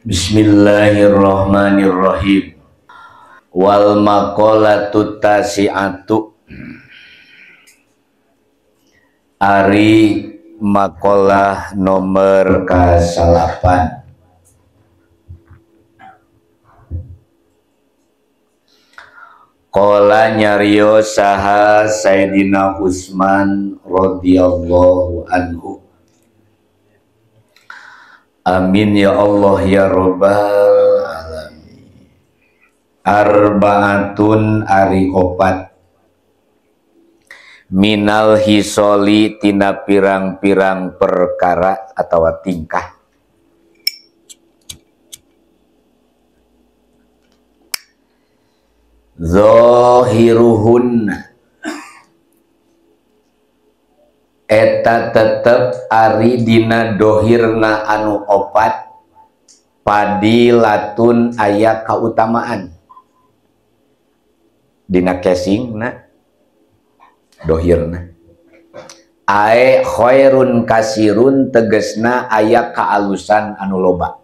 Bismillahirrahmanirrahim. Wal maqalatu tasi'atu, ari makalah nomor ka-9. Qala nyarios saha Sayyidina Utsman radhiyallahu anhu. Amin ya Allah ya Rabbal alamin. Arbaatun ari opat minal hisoli tina pirang-pirang perkara atau tingkah. Zohiruhun eta tetep ari dina dohirna anu opat padilatun aya kautamaan dina casingna dohirna ae khairun kasirun tegesna aya kaalusan anu loba.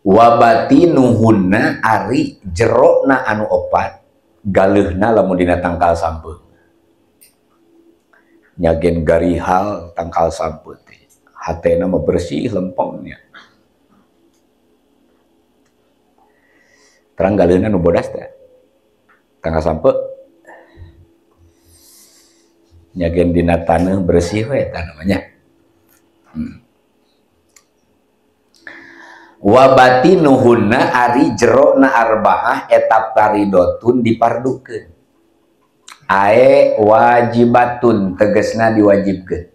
Wabatinuhunna ari jerokna anu opat galeuhna lamun dina tangkal sampeu nyagen garihal tangkal sampeu teh hatena mah bersih lempengnya terang galeuhna nu bodas teh tangkal sampeu nyagen dina taneuh bersih we eta namanya. Wabatinuhunna ari jerokna arbaah eta paridotun dipardukeun ae wajibatun tegesna diwajibkeun.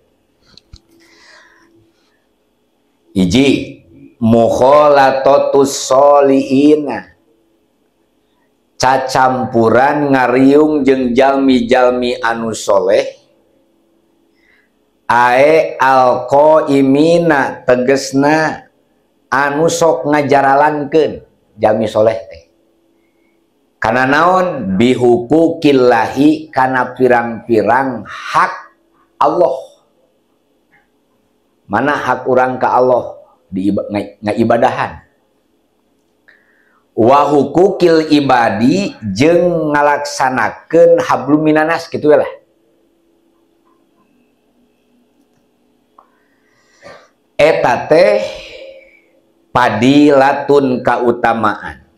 Hiji mukhalatatus solihina cacampuran ngariung jeung jalmi-jalmi anu soleh ae alqaimina tegesna anu sok ngajaralankeun jalmi soleh teh kana naon bihuquqillahi kana pirang-pirang hak Allah. Mana hak urang ka Allah di ngaibadahan wa huquqil ibadi jeung ngalaksanakeun hablum minanas kitu we lah. Eta teh padilatun kautamaan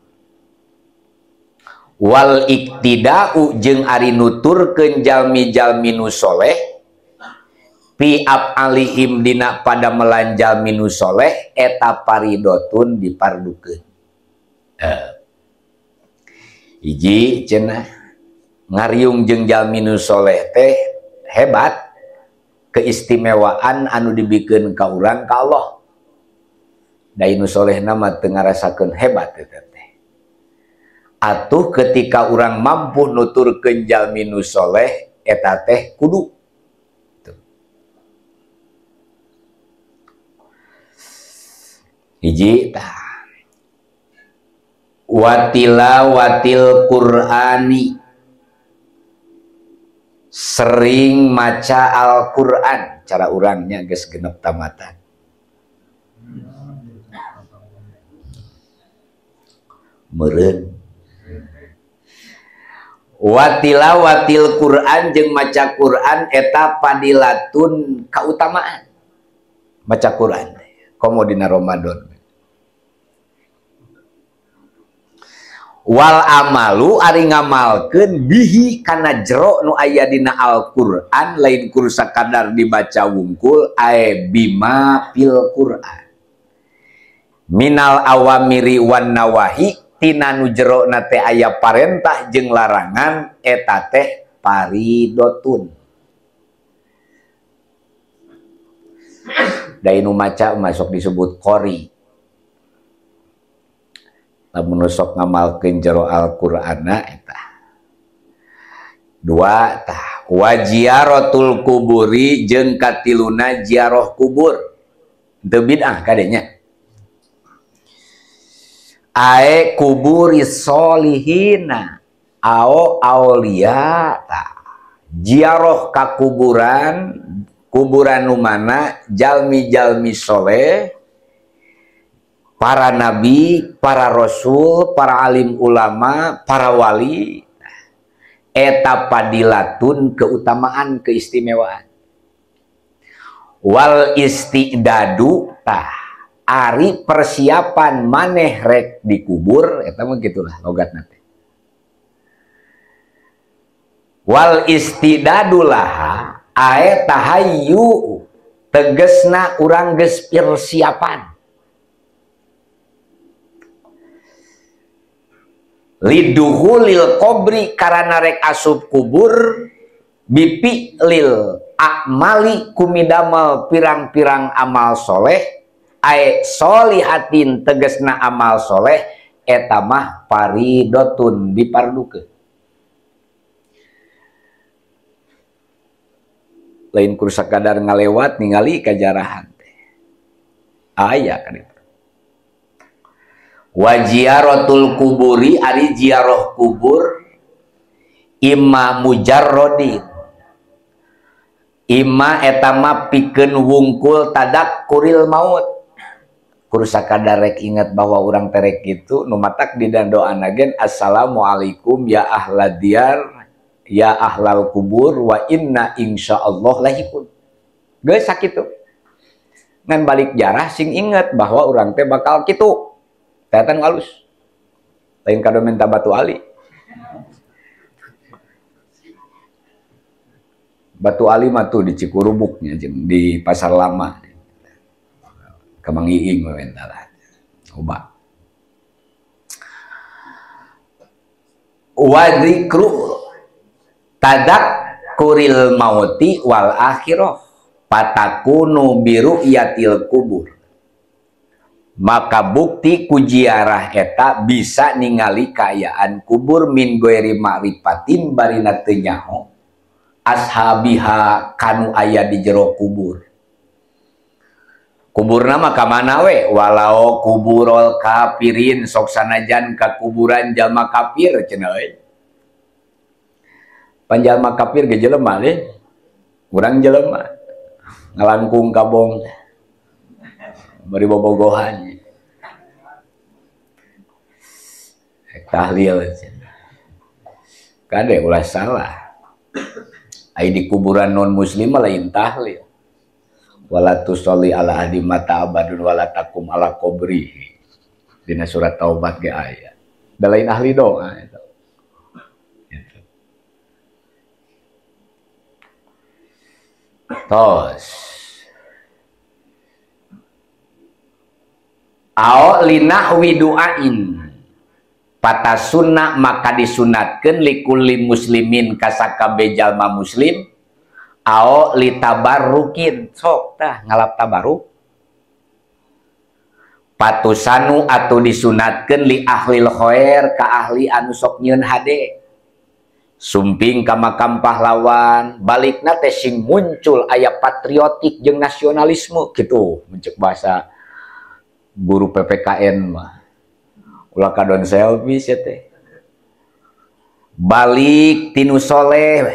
wal iktida'u jeung ari nuturkeun jalmi-jalmi nu soleh pi af'alihim dina pada melan jalmi nu soleh eta paridotun dipardukeun. Hiji cenah ngariung jeung jalmi nu soleh teh hebat keistimewaan anu dibikeun ka urang ka Allah. Da nu solehna mah teu ngarasakeun hebat eta teh. Atuh ketika urang mampu nuturkeun jalmi nu soleh eta teh kudu. Tuh. Hiji tah. Watilawatil Qur'ani sering maca Al-Qur'an cara urangnya geus genep tamatan. Meureun watilawatil Qur'an jeung maca Qur'an eta padilatun kautamaan maca Qur'an komo dina Ramadan. Wal amalu ari ngamalkeun bihi kana jero nu aya dina Al-Qur'an lain kur sakadar dibaca wungkul ae bima fil Qur'an minal awamiri wan nawahi tina nu jerona teh aya parentah jeung larangan eta teh paridotun. Da nu maca masuk disebut qori. Lamun sok ngamalkeun jero Al-Qur'anna eta. Dua tah wajiaratul kuburi jeung katiluna ziarah kubur. Teu bid'ah kadenya. Ae kuburi solihina ao aulia ta ziarah ka kuburan Kuburan nu mana jalmi-jalmi soleh, para nabi, para rasul, para alim ulama, para wali. Eta padilatun keutamaan, keistimewaan. Wal istidadu tah ari persiapan maneh rek dikubur eta mah gitulah logatna teh. Wal istidadu laha ae tahayyu tegesna urang geus persiapan. Liduhulil qabri karana rek asup kubur bipi lil akmali kumidamal pirang-pirang amal soleh ae solihatin tegesna amal soleh eta mah paridotun dipardukeun. Lain kur sakadar ngalewat ningali kajarahan teh aya kan itu. Wa ziaratul kuburi ari ziarah kubur imma mujarrodin imma eta mah pikeun wungkul tadakkuril maut. Kur sakadar rek ingat bahwa urang terek kitu nu matak di doana gen assalamualaikum ya ahlad diyar ya ahlal kubur wa inna insyaallah lahikun. Geus sakitu. Ngan balik jarah sing inget bahwa urang teh bakal kitu. Tatan halus. Lain kado minta batu ali. Batu ali mah tuh di Cikurubuknya jeung di Pasar Lama. Kamang Iing mah minta lah. Obat. Wa dzikru tadakkuril mauti wal akhirah patakunu biru'yatil kubur. Maka bukti kujiarah eta bisa ningali kaayaan kubur min goeri ma'rifatin barina teu nyaho ashabiha kanu aya di jero kubur. Kuburna mah ka mana we? Walau kuburul kafirin sok sanajan ka kuburan jalma kafir cenah euy. Panjalma kafir ge jelema deh. Urang jelema ngalangkung kabong bari bobogohan. Tahlil kade ulah salah. Ai di kuburan non muslim lain tahlil. Wala tusolli ala ahdi mata abadun wala takum ala qabrihi. Dina surat Taubat ge aya. Da lain ahli doa eta. Tos. Ao linahwi du'ain. Patasunna maka disunatkeun likulli muslimin kasakabe jalma muslim ao litabarrukin sok tah ngalap tabaruk. Patusanu atau disunatkeun li ahlil khair ka ahli anu sok nyieun hade. Sumping ka makam pahlawan balikna teh sing muncul aya patriotik jeung nasionalisme kitu mencek bahasa guru PPKN mah. Ulah kadon selfie sia teh. Balik tinu soleh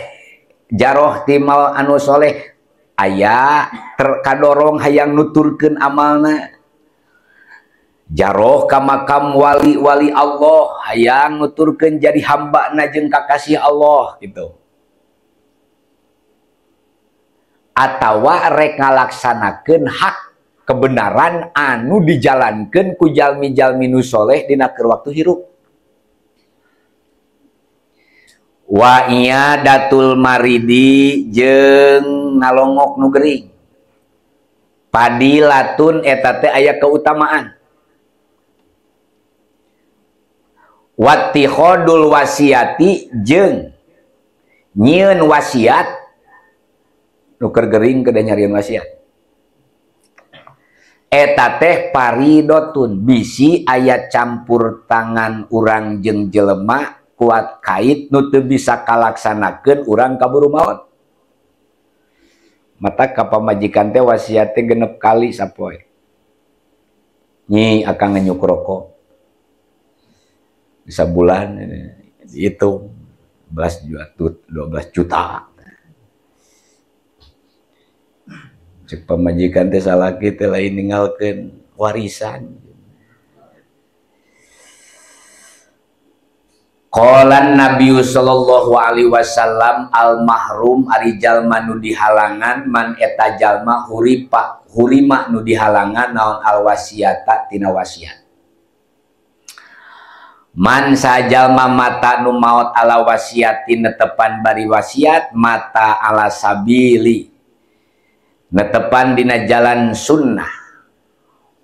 jaroh timal anu soleh aya terkadorong hayang nuturkeun amalna. Jaroh ka makam wali-wali Allah hayang nuturkeun jadi hambana jeung kakasih Allah gitu. Atawa rek ngalaksanakeun hak kebenaran anu dijalankeun ku jalmi-jalmi nu soleh dina keur waktu hirup. Wa iyadatul maridi jeung ngalongok nu gering. Padilatun eta teh aya keutamaan. Wattihadul wasiati jeung nyieun wasiat nu keur gering kedah nyarieun wasiat. Eta teh paridotun bisi aya campur tangan urang jeung jelema kuat kait nu teu bisa kalaksanakeun urang kaburu maot. Mata ka pamajikan teh wasiat teh 6 kali sapoe. Nyi akang ngenyuk rokok. Sabulan dihitung 11 juta, 12 juta. Cek pamajikan teh salaki teh lain ninggalkeun warisan. Qala Nabi sallallahu alaihi wasallam al mahrum ari jalma nu dihalangan man eta jalma huripa hurima nu dihalangan naon al wasiata tina wasiat. Man sajalma mata nu maot ala wasiati netepan bari wasiat mata ala sabili netepan dina jalan sunnah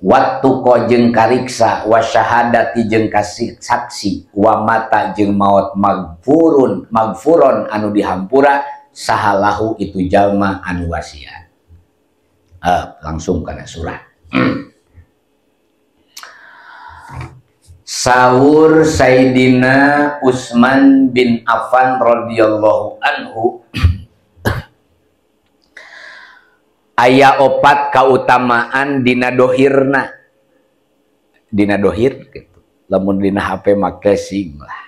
waktu ko jeung kariksa wa syahadati jeung kasih saksi wa mata jeung maot magfurun magfuron anu dihampura sahalahu itu jalma anu wasiat. Langsung kana surat. Sahur Sayyidina Utsman bin Affan radhiyallahu anhu aya opat kautamaan dina dohirna, dina dohir gitu. Lamun dina HP make sing lah.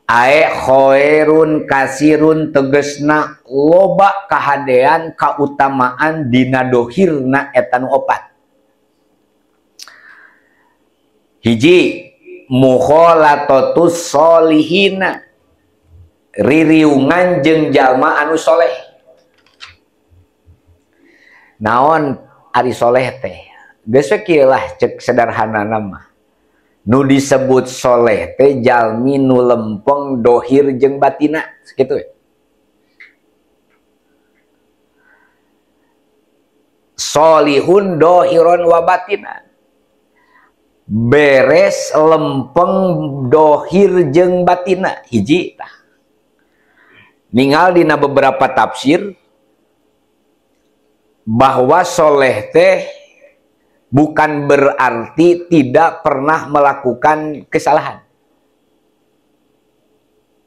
Ae khairun kasirun tegesna loba kahadean kautamaan dina dohirna eta nu opat. Hiji mukhalatatus solihina ririungan jeung jalma anu soleh. Naon ari soleh teh geus we kieu lah cek sederhanana mah. Nu disebut soleh teh jalmi nu lempeng dohir jeung batina sakitu we. Solihun dohiron wa batina. Beres lempeng dohir jeung batina hiji tah. Ningal dina beberapa tafsir bahwa soleh teh bukan berarti tidak pernah melakukan kesalahan.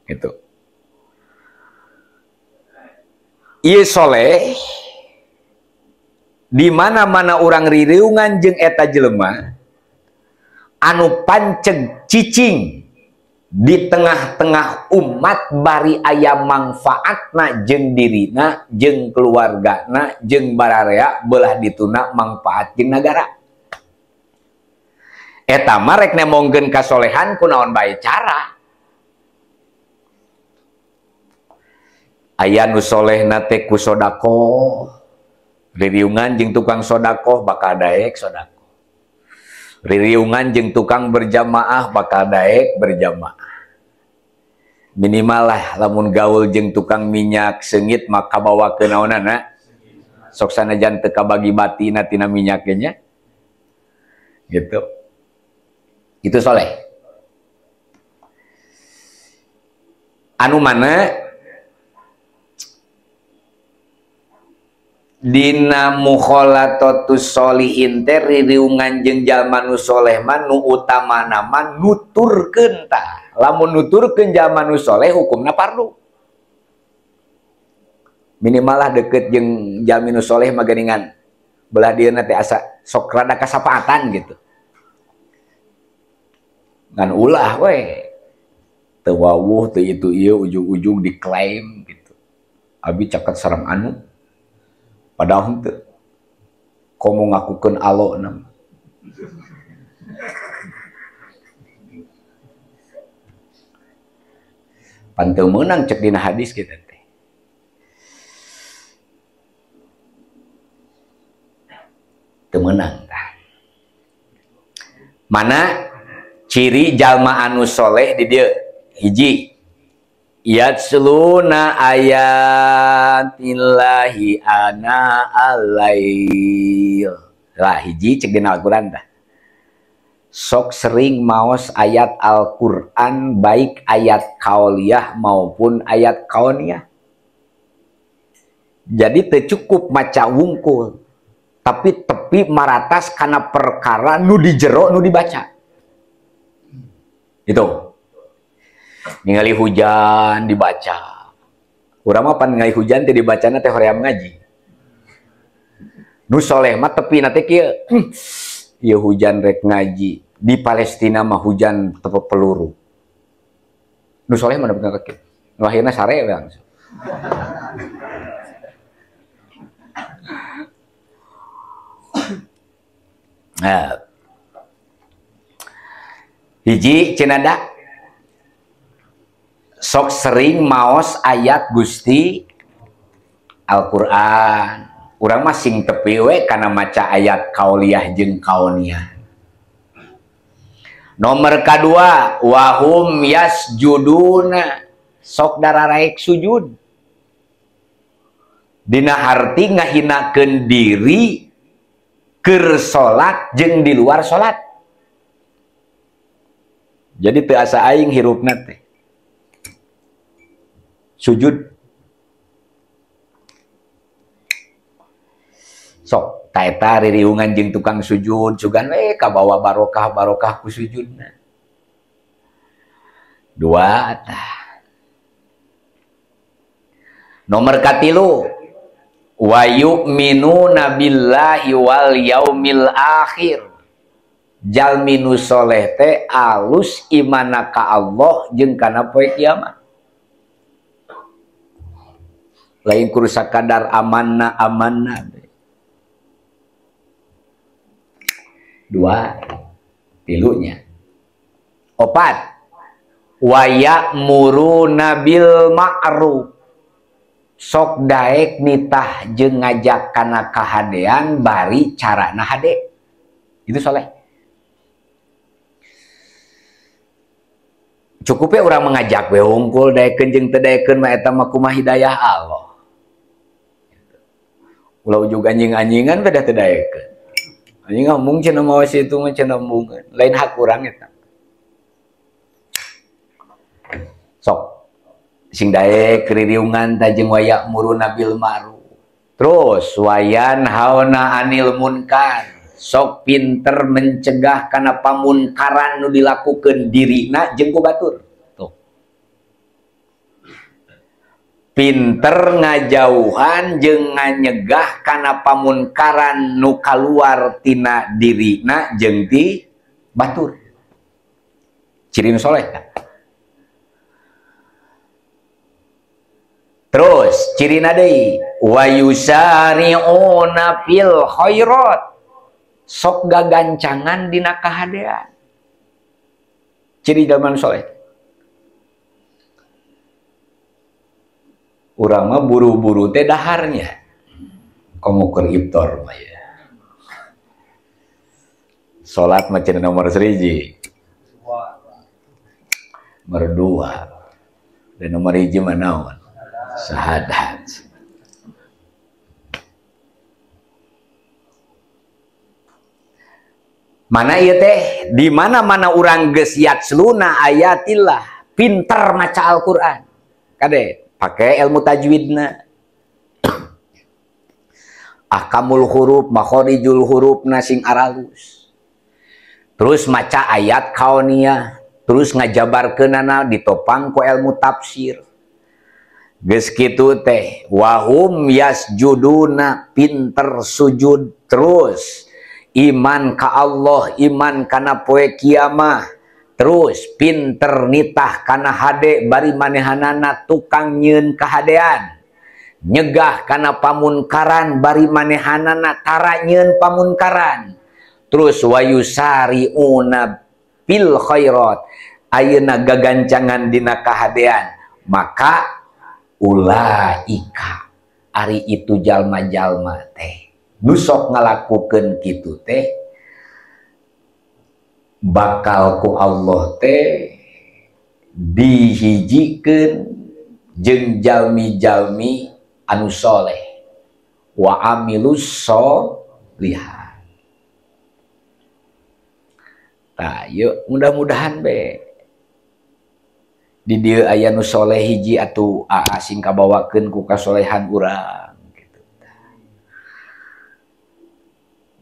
Gitu. Ieu soleh di mana-mana urang ririungan jeung eta jelema anu panceg cicing di tengah-tengah umat bari aya mangfaatna jeung dirina jeung keluargana jeung bararea belah dituna mangfaat jeung nagara. Eta mah rek nemongkeun kasolehan kunaon bae cara. Aya nu solehna teh ku sodakoh, ririungan jeung tukang sodakoh bakal daek sodakoh. Ririungan jeung tukang berjamaah bakal daek berjamaah. Minimal lah lamun gaul jeung tukang minyak seungit maka bawa ke naonana sok sanajan teu kabagi batina tina minyaknya nya. Gitu. Itu soleh. Anu mana dina mukhalatatus solihin teh ririungan jeung jalma nu soleh mah nu utamana mah nuturkeun tah. Lamun nuturkeun jalma nu soleh hukumna parlu. Minimal lah deket jeung jalmi nu soleh mah geuningan belah dieuna teh asa sok rada kasapaatan gitu. Ngan ulah we teu wawuh teu itu ieu ujung-ujung diklaim gitu. Abi caket sareng anu padahal henteu komo ngakukeun alo na. Pan teu meunang cek dina hadis kitu teh. Teu meunang tah. Mana ciri jalma anu soleh di dieu? Hiji, yatsluna ayatillahi ana alail. Lah hiji cek dina Al-Qur'an tah. Sok sering maos ayat Al-Qur'an baik ayat kauliyah maupun ayat kauniyah. Jadi teu cukup maca wungkul, tapi tepi maratas kana perkara nu di jero nu dibaca. Gitu. Ningali hujan dibaca. Urang mah pan ningali hujan teh dibacana teh hoream ngaji. Nu soleh mah tepi na teh kieu. Ieu hujan rek ngaji. Di Palestina mah hujan tepe peluru. Nu soleh mah nepi ka kieu. Nu akhirna sare we langsung. Nah. Hiji cenada sok sering maos ayat Gusti Al-Qur'an. Urang mah sing tepi we kana maca ayat kauliyah jeung kauniyah. Nomor kadua wahum yasjuduna, sok dararaek sujud. Dina harti ngahinakeun diri keur salat jeung di luar salat. Jadi teu asa aing hirupna teh. Sujud. Sok ta eta ririungan jeung tukang sujud sugan we kabawa barokah-barokah ku sujudna. Dua tah. Nomor katilu wa yu'minuna billahi wal yaumil akhir. Jalmi nu soleh teh alus imana ka Allah jeung kana poe kiamat. Lain kur sakadar amanna amanna. Dua tilunya. Opat wa ya'muruna bil ma'ruf, sok daek nitah jeung ngajak kana kahadean bari carana hade. Itu soleh. Cukupnya orang mengajak we hungkul daekeun jeung teu daekeun mah eta mah kumaha hidayah Allah. Ulah ujug anjing-anjingan beda teu daekeun. Anjing ngomong cenah mawa situ mah cenah embungeun. Lain hak urang eta. Sok sing daek ririungan ta jeung waya muruna bil ma'ruf. Terus wayan hauna anil munkar. Sok pinter mencegah kana pamunkaran nu dilakukeun dirina jeung ku batur. Tuh. Pinter ngajauhan jeung nganyegah kana pamunkaran nu kaluar tina dirina jeung ti batur. Ciri nu soleh. Terus cirina deui wa yusari'una fil khairat. Sok gagancangan dina kahadean. Ciri jalma soleh. Urang mah buru-buru teh daharnya. Komo keur iftar mah ya. Salat mah cenah nomor 1. Nomor 2. Dan nomor 1 mah naon? Syahadat. Mana ieu teh? Di mana-mana urang geus yatsluna ayatillah, pinter maca Al-Qur'an. Kade, pakai ilmu tajwidna. Ahkamul huruf, makhorijul huruf na sing aralus. Terus maca ayat kauniyah, terus ngajabarkeunana ditopang ku ilmu tafsir. Geus kitu teh, wahum yasjuduna, pinter sujud terus. Iman ka Allah, iman kana poe kiamah, terus pinter nitah kana hade bari manehanana tukang nyieun kahadean, nyegah kana pamunkaran bari manehanana tara nyieun pamunkaran, terus wayusariuna fil khairat, ayeuna gagancangan dina kahadean, maka ulaika ari itu jalma-jalma teh nu sok ngalakukeun kitu teh bakal ku Allah teh dihijikeun jeung jalmi-jalmi anu soleh wa amilus solihat. Tah yeuh mudah-mudahan be di dieu aya nu soleh hiji atuh sing kabawakeun ku kasolehan urang.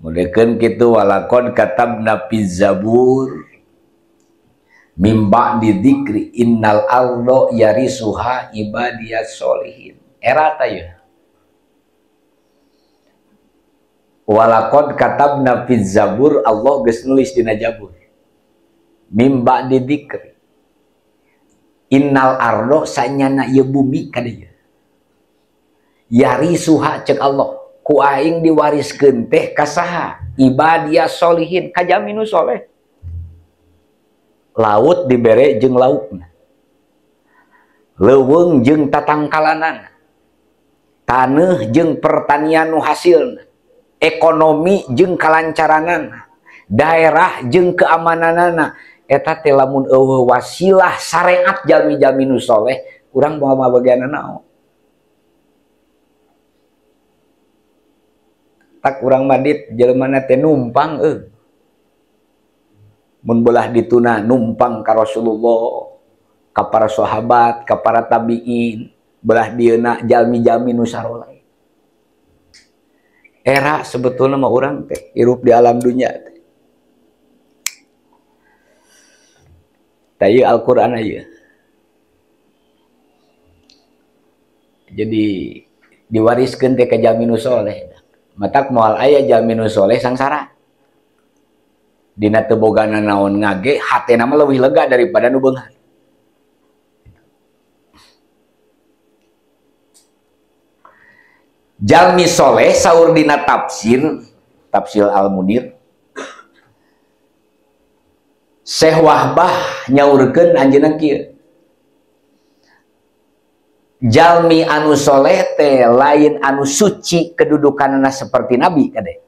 Mudekeun kitu walaqad katabna fi zabur mim ba'di dzikri innal arda yarisuha ibadiyas solihin. Era ta yeuh. Walaqad katabna fi zabur, Allah geus nulis dina Zabur. Mim ba'di dzikri innal arda sanyana ieu bumi ka dieu. Yarisuha cek Allah, ku aing diwariskeun teh ka saha? Ibadiyah solihin ka jalmi nu soleh. Laut dibere jeung laukna. Leuweung jeung tatangkalanana. Taneuh jeung pertanian nu hasilna. Ekonomi jeung kalancaranana. Daerah jeung keamananana. Eta teh lamun eueuh wasilah syariat jalmi-jalmi nu soleh, urang moal mabagianna naon. Tak urang madit jelema teh numpang euy. Mun belah dituna numpang ka Rasulullah, ka para sahabat, ka para tabiin, belah dieuna jalmi-jalmi nu saroleh. Era sebetulna mah urang teh hirup di alam dunya teh. Tah ieu Al-Qur'an ieu. Jadi diwariskeun teh ka jalmi nu soleh. Matak moal aya jalmi nu soleh sangsara. Dina teu bogana naon ngage, hatena mah leuwih lega daripada nu beunghar. Jalmi soleh saur dina tafsir, tafsir Al-Munir. Syekh Wahbah nyaurkeun anjeunna kieu. Jalmi anu soleh teh lain anu suci kedudukanana seperti nabi kade.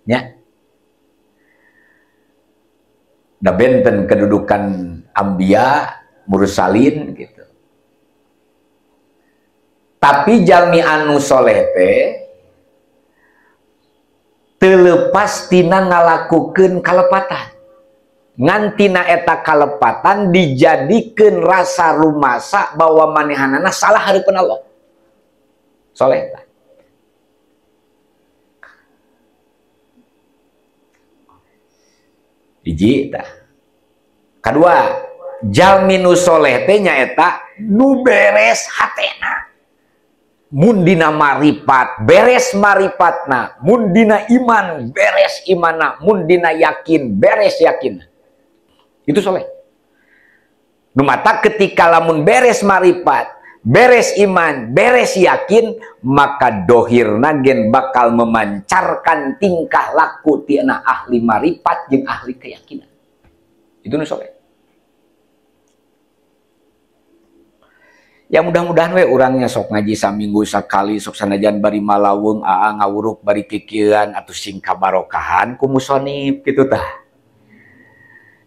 Nya. Da benten kedudukan ambiya, mursalin gitu. Tapi jalmi anu soleh teh teu leupas tina ngalakukeun kalepatan. Ngantina eta kalepatan dijadikeun rasa rumasa bahwa manehanana salah hareupeun Allah. Soleh tah. Hiji tah. Kadua, jalmi nu soleh teh nyaeta nu beres hatena. Mun dina maripat beres maripatna, mun dina iman beres imana, mun dina yakin beres yakinna. Itu soleh. Nu mata ketika lamun beres maripat, beres iman, beres yakin, maka dohirna gen bakal memancarkan tingkah laku tina ahli maripat jeung ahli keyakinan. Itu nu soleh. Ya mudah-mudahan we urangnya sok ngaji saminggu sakali, sok sanajan bari malawung aa ngawuruk bari kikieuan atuh sing kabarokahan ku musonib kitu tah.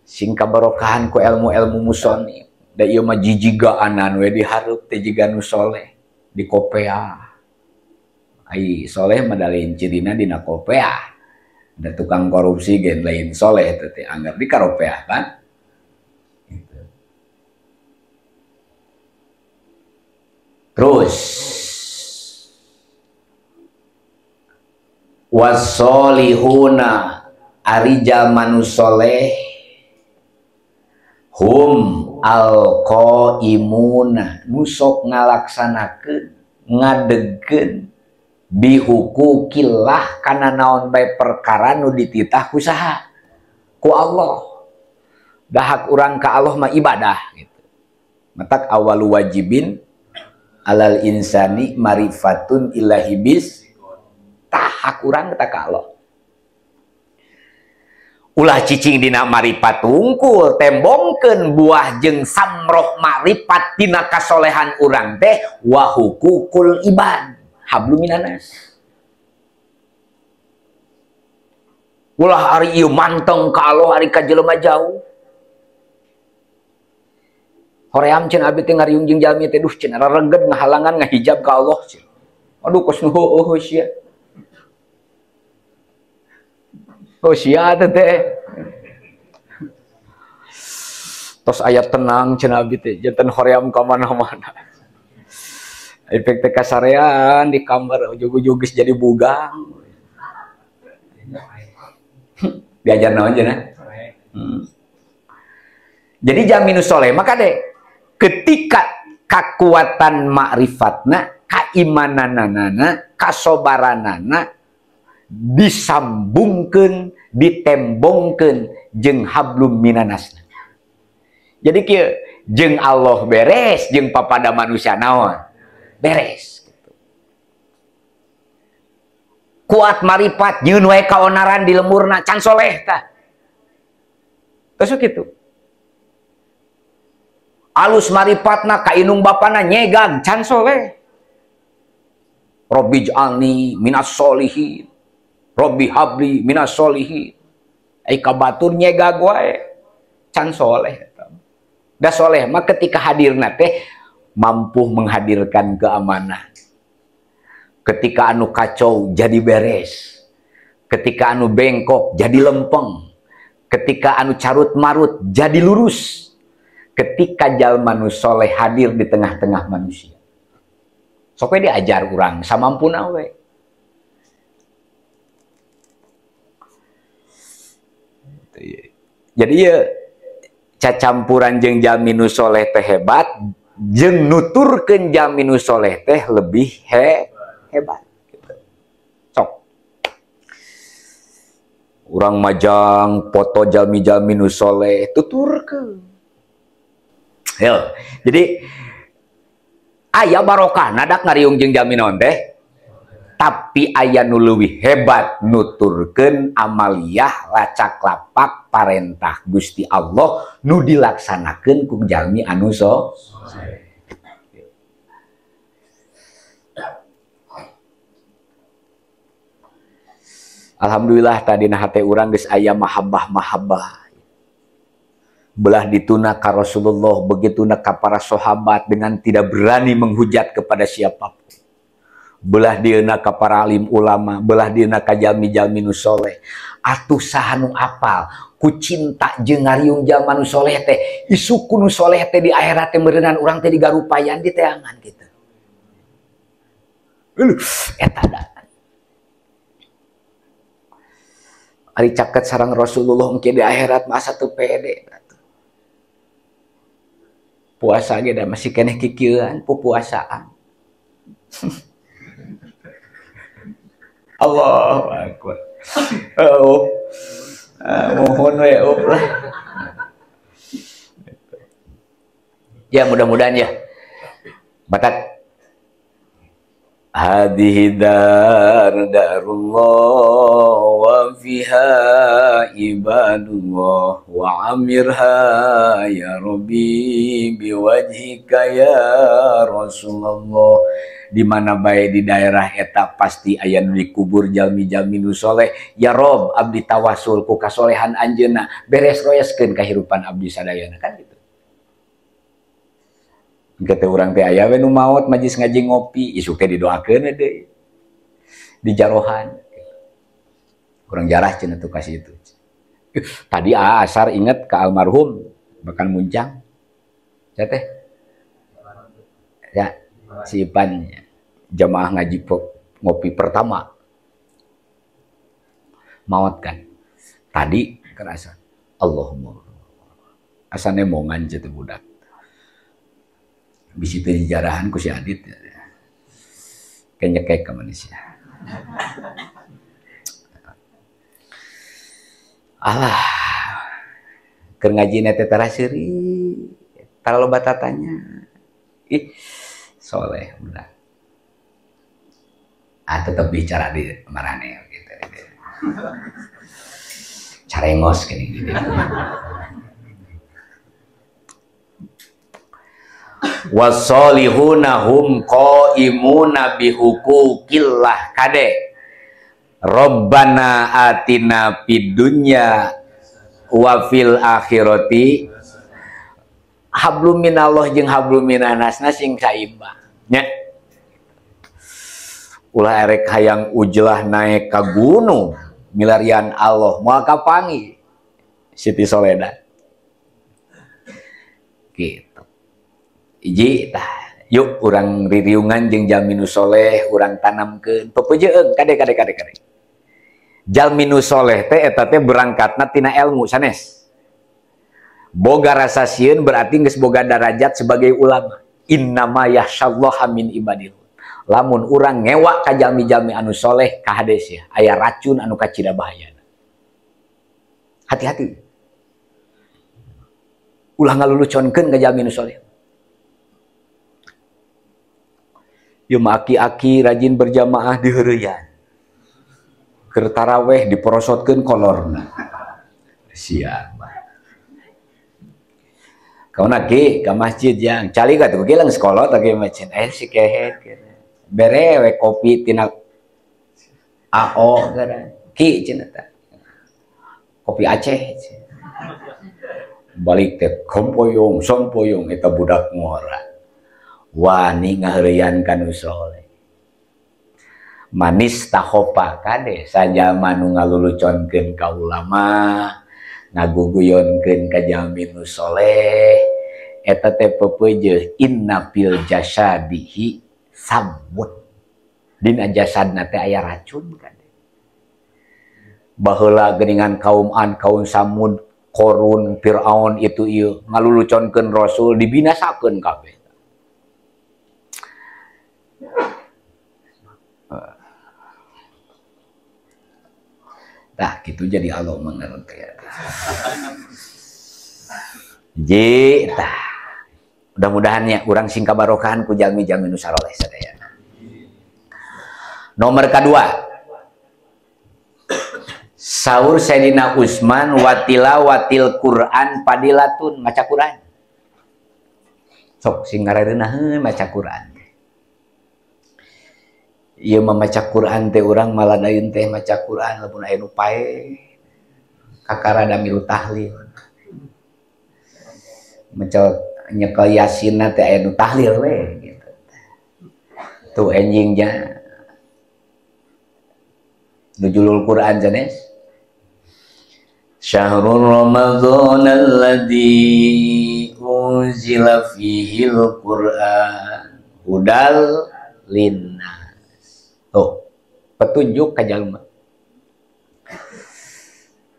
Sing kabarokahan ku ilmu-ilmu musonib. Da ieu mah jijigaanan we dihareup teh jiga nu soleh di kopea. Ai soleh mah da lain cirina dina kopea. Da tukang korupsi gen lain soleh teh teh anggar di karopeah kan. Gitu. Terus wasolihuna ari jalma nu soleh hum alqaimuna nu sok ngalaksanakeun ngadegkeun bihukukillah kana naon bae perkara nu dititah ku saha ku Allah. Dahak urang ka Allah mah ibadah gitu. Matak awalu wajibin alal insani marifatun ilahi bis tahak urang ka Allah. Ulah cicing dina maripat wungkul, tembongkeun buah jeung samroh maripat dina kasolehan urang teh wa hukukul ibad hablum minanas. Ulah ari ieu manteng ka Allah ari ka jelema jauh. Hoream cenah abdi teh ngariung jeung jalmi teh duh cenah rereged ngahalangan ngahijab ka Allah cenah. Aduh kos nu heueuh sia. Oh sia teh. Tos aya tenang cenah abdi teh janten hoream ka mana-mana. Efek teh kasarean di kamar ujug-ujug geus jadi bugang. Diajar naon cenah? Jadi jalmi nu soleh maka deh ketika kekuatan makrifatna, kaimananana, kasobaranana disambungkeun, ditembongkeun jeung hablum minanasna. Jadi kieu jeung Allah beres, jeung papada manusia naon? Beres gitu. Kuat maripat nyeun wae kaonaran di lemurna can soleh tah. Terus kitu. Alus maripatna ka indung bapana nyegag can soleh. Rabbi ij'alni minas solihin. Rabbi habli minas solihin. Ai ka batur nyegag wae can soleh. Da soleh mah ketika hadirna teh mampu menghadirkan keamanan. Ketika anu kacau jadi beres. Ketika anu bengkok jadi lempeng. Ketika anu carut marut jadi lurus. Ketika jalma nu soleh hadir di tengah-tengah manusia. Sok we diajar urang samampuna we. Jadi ya cacampuran jeung jalmi nu soleh teh hebat, jeung nuturkeun jalmi nu soleh teh lebih hebat. Gitu. Sok. Urang majang foto jalmi-jalmi nu soleh tuturkeun. Yo, jadi aya barokah nadak ngariung jeung jalmi naon teh. Tapi aya nu leuwih hebat nuturkeun amaliyah lacak lapak parentah Gusti Allah nu dilaksanakeun ku jalmi anu soleh. Alhamdulillah tadina hate urang geus aya mahabbah-mahabbah. Belah dituna ka Rasulullah, begituna ka para sahabat dengan tidak berani menghujat kepada siapapun. Belah dieuna ka para alim ulama, belah dieuna ka jalmi-jalmi nu soleh. Atuh saha nu apal ku cinta jeung ngariung jalma nu soleh teh, isuk ku nu soleh teh di akhirat teh meureunan urang teh digarupayan di teangan gitu. Eta da. Ari caket sareng Rasulullah engke di akhirat masa teu pede. Puasa ge da masih keneh kikieuan pupuasaan. Allahu akbar. Oh. Mohon we lah. Ya mudah-mudahan ya. Batak hadhihi dar darullah wa fiha ibadullah wa amirha ya rabbi biwajhika ya Rasulullah. Di mana bae di daerah eta pasti aya nu dikubur jalmi-jalmi nu soleh. Ya Rob, abdi tawasul ku kasolehan anjeunna, beres royaskeun kahirupan abdi sadayana kan gitu. Engke teh urang teh aya we nu maot majlis ngaji ngopi, isuk teh didoakeun deui. Di jarohan. Kurang jarah cenah tuh kasih itu. Tadi asar inget ke almarhum bahkan muncang. Ya teh. Ya, si Ipan jamaah ngaji ngopi pertama maot kan. Tadi kerasa Allahumma asane mongan teh budak. Bisi teh dijarahan ku si Adit. Kayaknya kayak ke manusia. Alah, keur ngaji teh tara seuri, tara loba tatanya. Ih, soleh udah. Ah, tetap bicara di marane gitu. Carengos gini gitu. Wassolihuna hum qaimuna bihuquqillah kade. Rabbana atina fid dunya wa fil akhirati hablum minallah jeung hablum minanasna sing saimbang nya. Ulah erek hayang ujlah naik ka gunung milarian Allah moal kapangi Siti Soleda gitu. Hiji tah yuk urang ririungan jeung jalmi nu soleh urang tanamkeun pepejeung kade kade kade kade. Jalmi nu soleh teh eta teh berangkatna tina ilmu sanes. Boga rasa sieun berarti geus boga darajat sebagai ulama. Innama yahsyallaha min ibadil. Lamun urang ngewa ka jalmi-jalmi anu soleh kahades ya, aya racun anu kacida bahayana. Hati-hati. Ulah ngaluluconkeun ka jalmi nu soleh. Ieu mah aki-aki rajin berjamaah di heureuyan. Keur taraweh diporosotkeun kolorna. Siap. Kauna ki ka masjid yang calik atuh ge lang sekolah teh ge masjid si kehet bere we kopi tina AO gara ki cenah tah. Kopi Aceh. Balik teh kompoyong sompoyong eta budak ngora. Wani ngaheureuyan ka nu soleh. Manis tahopa kade sajama nu ngaluluconkeun ka ulama, ngaguguyonkeun ka jalmi nu soleh, eta teh pepeujeuh inna fil jasadihi samun. Dina jasadna teh aya racun kade. Baheula geuningan kaum An, kaum Samud, Korun, Firaun itu ieu ngaluluconkeun Rasul dibinasakeun kabeh. Nah, gitu jadi Allah mengerti. Ji, tah. Mudah-mudahan ya urang sing kabarokahan ku jalmi-jalmi nu saroleh sadayana. Nomor kedua. Saur Sayyidina Utsman watila watil Quran padilatun, maca Quran. Sok sing ngareuneuh maca Quran. Ieu mah maca Quran teh urang maladaeun teh maca Quran lamun aya nu pae kakara da milu tahlil. Maca nyekel Yasinna teh aya nu tahlil we gitu. Tuh enjing nya nujulul Quran sanes. Syahrul Ramadan alladzi unzila fihil Quran hudal linnas. Tuh, petunjuk ka jalma.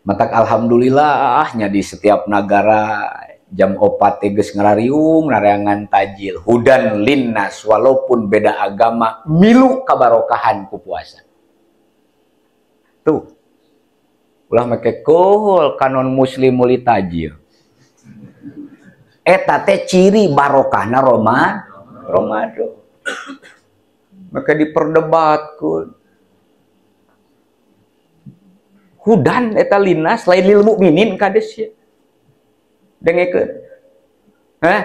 Matak alhamdulillah nya di setiap nagara jam 4 teh geus ngarariung nareangan tajil hudan linnas walaupun beda agama milu kabarokahan ku puasa. Tuh. Ulah make kuhul kanon muslim muli tajil. Eta teh ciri barokahna Ramadan. Maka diperdebatkeun. Hudan eta linnas lain lil mukminin kades ya. Dengekeun. Hah?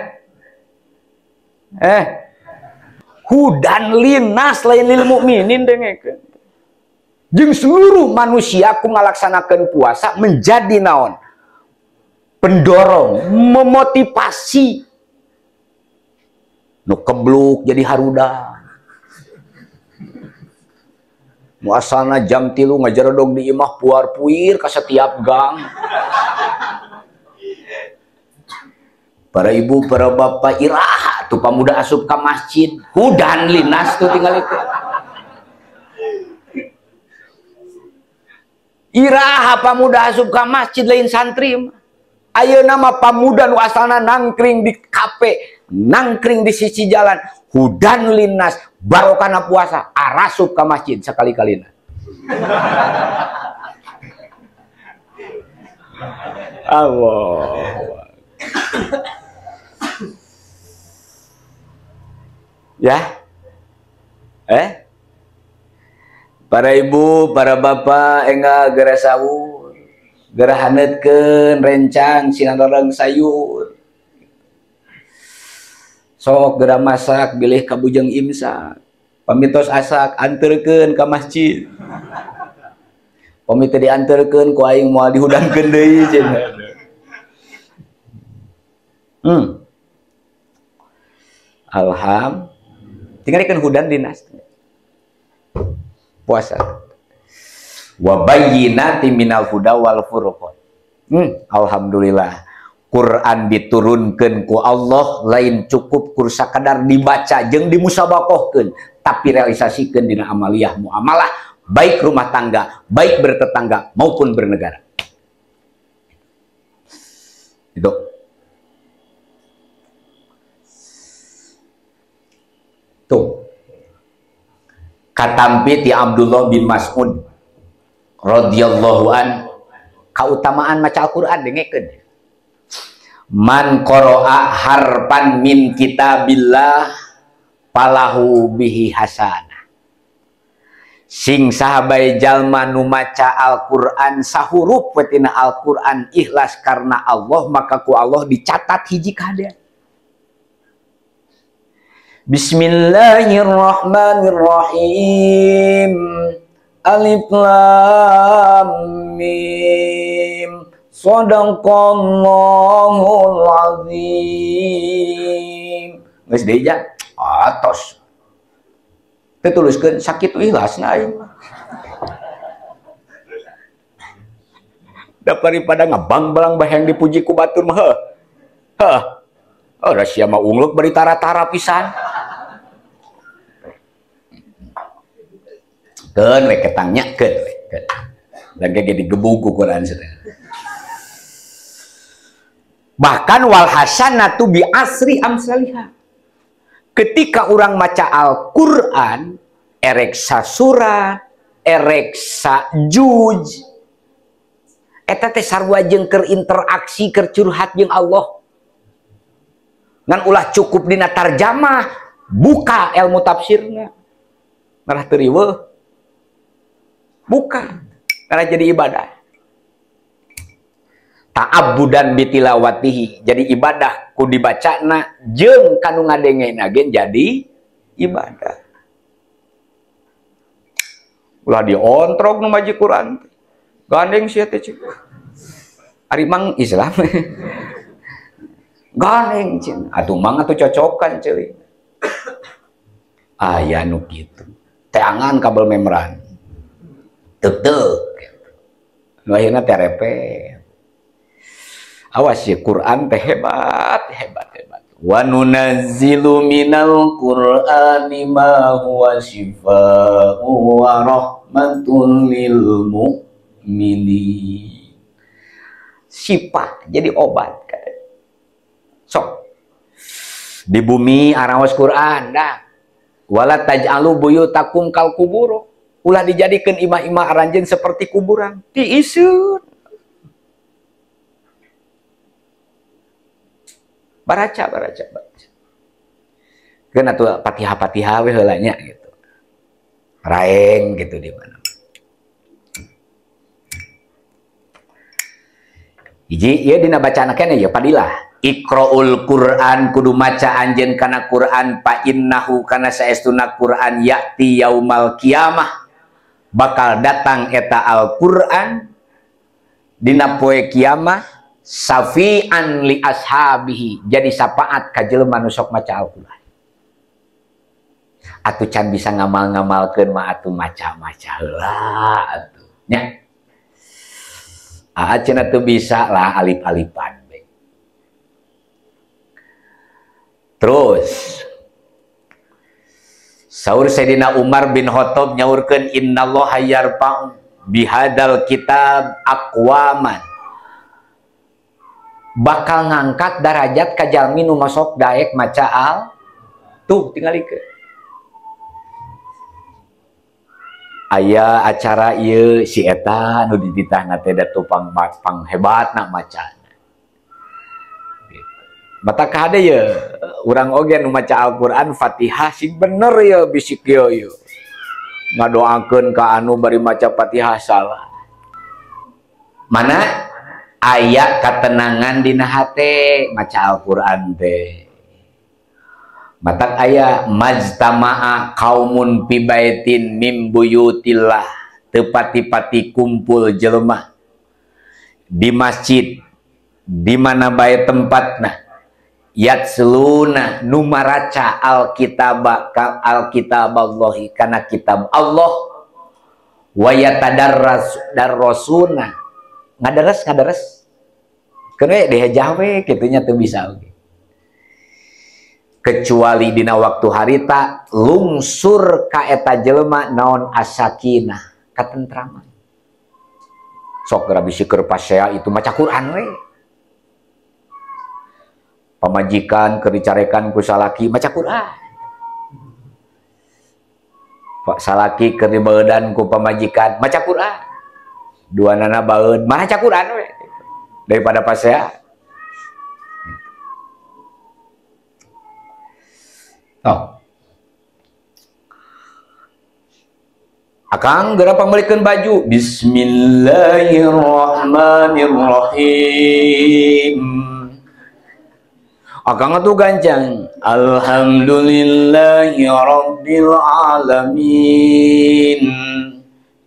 Hudan linnas lain lil mukminin dengekeun. Jeung seluruh manusia ku ngalaksanakeun puasa menjadi naon? Pendorong, memotivasi. Nu kebluk jadi haruda. Nu asalna jam 3 ngajaredog di imah puar-puir ka setiap gang. Para ibu, para bapak iraha tuh pamuda asup ka masjid, hudan linnas tuh tinggal itu. Iraha pamuda asup ka masjid lain santri mah. Ayeuna mah pamuda nu asalna nangkring di kafe, nangkring di sisi jalan, hudan linnas barokana puasa arasup ka masjid sakali-kalina. Allah. Ya. Para ibu, para bapak enggal geura sahur, geura haneutkeun rencang sinareng sayur. Sok geura masak bilih ka bujeng imsak. Pamitos asak anterkeun ka masjid. Pamit teu dianterkeun ku aing moal dihudangkeun deui cenah. Alham tinggalikeun hudan dinas. Puasa. Wa bayyinati minal huda wal furqan. Alhamdulillah. Quran diturunkan ku Allah lain cukup kur sakadar dibaca jeung dimusabakohkeun, tapi realisasikeun dina amaliyah muamalah baik rumah tangga, baik bertetangga maupun bernegara. Itu. Tuh. Katampi ti Abdullah bin Mas'ud radhiyallahu an, kautamaan maca Al-Qur'an dengekeun. Man qara'a harfan min kitabillah falahu bihi hasanah. Sing sahabai jalma nu maca Al-Qur'an sahurup we tina Al-Qur'an ikhlas karena Allah, maka ku Allah dicatat hiji kahadean. Bismillahirrahmanirrahim. Alif lam mim. Shadaqallahul azim. Geus deui ja. Atos. Teu tuliskeun sakitu ikhlasna aing mah. Daripada ngabang-balang bae yang dipuji ku batur mah heuh. Heuh. Oh, da sia mah ungluk bari tara-tara pisan. Keun we ketangnya keun we keun. Dan ge digebug ku Quran cenah. Bahkan wal hasanatu bi asri amsalihah. Ketika orang maca Al-Qur'an, erek sasurat, erek sajuj, eta teh sarua jeung keur interaksi, keur curhat jeung Allah. Ngan ulah cukup dina tarjamah, buka ilmu tafsirna. Ngarah teu riweuh. Buka, karena jadi ibadah. Ta'abbudan bitilawatihi, jadi ibadah ku dibacana jeung kanu ngadengena ge jadi ibadah. Ulah diontrog nu maji Quran. Gandeng sia teh cik. Ari mang Islam. Gandeng cing. Atuh mang atuh cocokan ceuing. Aya nu kitu. Teangan kabel membran. Teuk-teuk gitu. Nu akhirna teh repet. Awas ya Quran teh hebat, hebat, hebat. Wa nunazzilu minal Qur'ani ma huwa syifaa'un wa rahmatul lil mu'minin. Syifa jadi obat. Sok. Di bumi araos Quran dah. Wala taj'alu buyutakum kal kubur. Ulah dijadikeun imah-imah aranjeun seperti kuburan. Tiiseun. Baraca, baraca, baca. Keun atuh Fatihah-Fatihah we heula nya gitu. Raeng gitu di mana. Hiji ieu dina bacaan keneh ya padilah. Iqra'ul Qur'an kudu maca anjeun kana Qur'an fa innahu kana saestuna Qur'an ya'ti yaumal qiyamah. Bakal datang eta Al-Qur'an dina poe kiamah safi'an li ashabihi, jadi syafaat ka jelema nu sok maca Al-Qur'an. Atuh can bisa ngamal-ngamalkeun mah atuh maca-maca heula atuh nya. Ah cenah teu bisa lah alif-alifan we. Terus saur Sayyidina Umar bin Khattab nyaurkeun innallaha yarfa'u bihadzal kitab aqwaman. Bakal ngangkat darajat ka jalmi nu masuk daek maca al tuh tingalikeun. Aya acara ieu si eta nu dititahna teh da tupang pang hebatna macana. Gitu. Mata kahade ye urang oge nu maca Al-Qur'an Fatihah sing bener ye bisik ieu ye. Ngadoakeun ka anu bari maca Fatihah salah. Mana aya katenangan dina hate maca Al-Qur'an teh. Matak aya majtama'a qaumun fi baitin mim buyutillah, teu pati-pati kumpul jelema di masjid di mana bae tempatna yatsluna nu maraca alkitaba ka alkitaballahi kana kitab Allah wa yatadarras darrasuna ngadares ngadares keun we dihejah we kitu nya teu bisa oge. Kecuali dina waktu harita lungsur ka eta jelema naon asakinah katentraman. Sok geura bisi keur pasea itu maca Quran we. Pamajikan keur dicarekan ku salaki maca Quran. Pak salaki keur dibaeudan ku pamajikan maca Quran. Duanana baeud maca Quran we daripada pasea. Oh. Akang geura pangmeulikeun baju. Bismillahirrahmanirrahim. Akang atuh gancang. Alhamdulillahi rabbil alamin.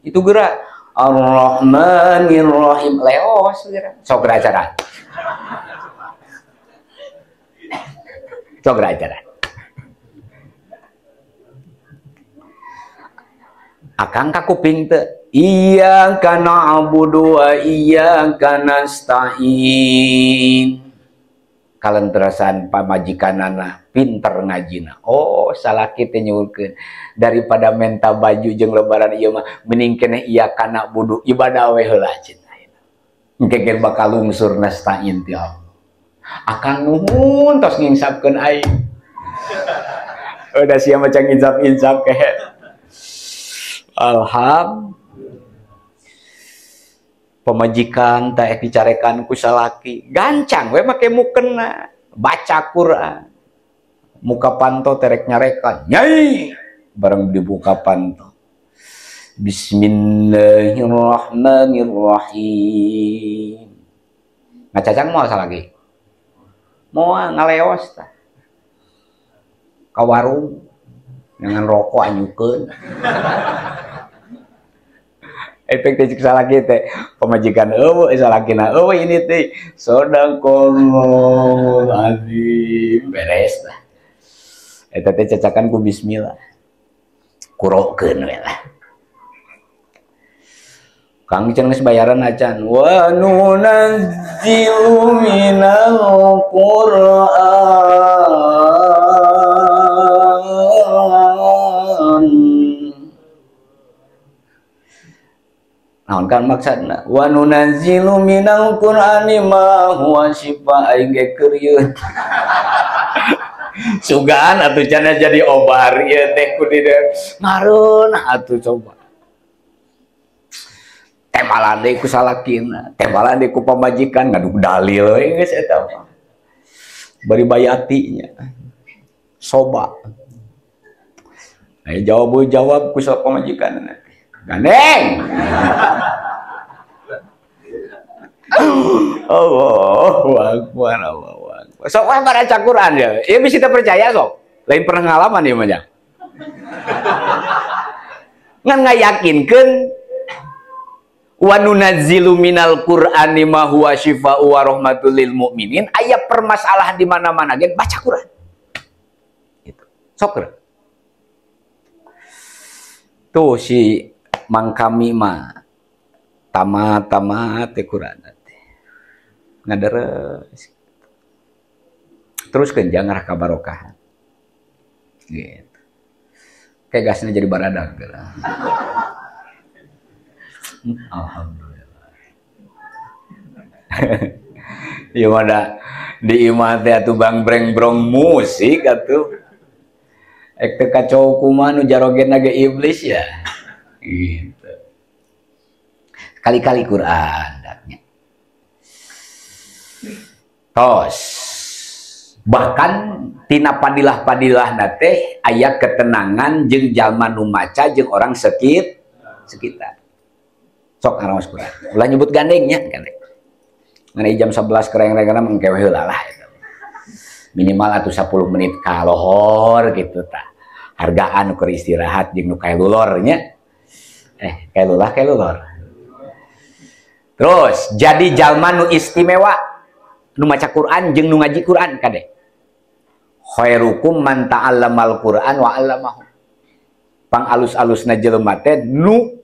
Itu geura Ar-Rahmanirrahim. Leos geura. Sok geura acara. Sok geura acara. Akang ka kuping teu. Iyyaka na'budu wa iyyaka nasta'in. Kalenterasan pamajikanana pinter ngajina. Oh, salaki teh nyuhunkeun daripada menta baju jeung lebaran ieu mah mending keneh iyyaka na'budu ibadah we heula cenah. Engke ge bakal lungsur nasta'in ti Allah. Akang nuhun tos ngingsapkeun aing. Udah sia maca nginsap-insap kehe. Alhamdulillah. Pemajikan tak dicarekan ku salaki gancang we make mukena baca Quran muka panto terek nyarekan nyai bareng dibuka panto. Bismillahirrahmanirrahim. Ngacacang moal salaki moal ngaleos tah ka warung dengan rokok anyukeun. Efek teh salaki teh pamajikan eueuh salakina eueuh ini teh sadaqallahul azim beres lah. Eta teh cacakan ku bismillah. Kurokeun we lah. Kang can geus bayaran acan. Wa nunazzilu minal Qur'an. Naon kan maksudna? Wa nunazzilu minal Qur'ani ma huwa syifa aing ge keur yeun. Sugan atuh cenah jadi obar ieu teh ku di ngareun atuh coba. Tembalan deui ku salakina, tembalan deui ku pamajikan ngaduk dalil we geus eta mah. Bari bayati nya. Soba. Aya jawab ku pamajikan. Gandeng. Allahu akbar, Allahu akbar. Sok wah baca Quran ya. Ieu bisa percaya sok. Lain pernah ngalaman ieu mah nya. Ngan ngayakinkeun wa nunazzilu minal Qur'ani ma huwa syifaa'u wa rahmatul lil mu'minin. Aya permasalahan di mana-mana ge baca Quran. Gitu. Sok geura. Tuh si mang kami mah tamat-tamat teh Quran teh ngaderes terus kenjang ngarah kabarokahan gitu kayak gasnya jadi baradag lah. Alhamdulillah. Ieu mah da di imah teh atuh bang breng-brong musik atuh ek teu kacau kumaha nu jarogena ge iblis ya. Gitu. Kali-kali Quran daknya. Tos. Bahkan tina padilah-padilah teh aya ketenangan jeung jalma nu maca jeung orang sekitar. Sok ngaraos Quran. Ulah nyebut gandengnya, gandeng. Ngan jam 11 kereng-rengna mengke we heula lah eta. Minimal atuh 10 menit ka lohor gitu tah. Hargaan keur istirahat jeung nu kaelulor nya. Kaelulah kaelulor. Terus jadi jalma nu istimewa nu maca Quran jeung nu ngaji Quran kade. Khairukum man ta'allamal Quran wa 'allamahu. Pang alus-alusna jelema teh nu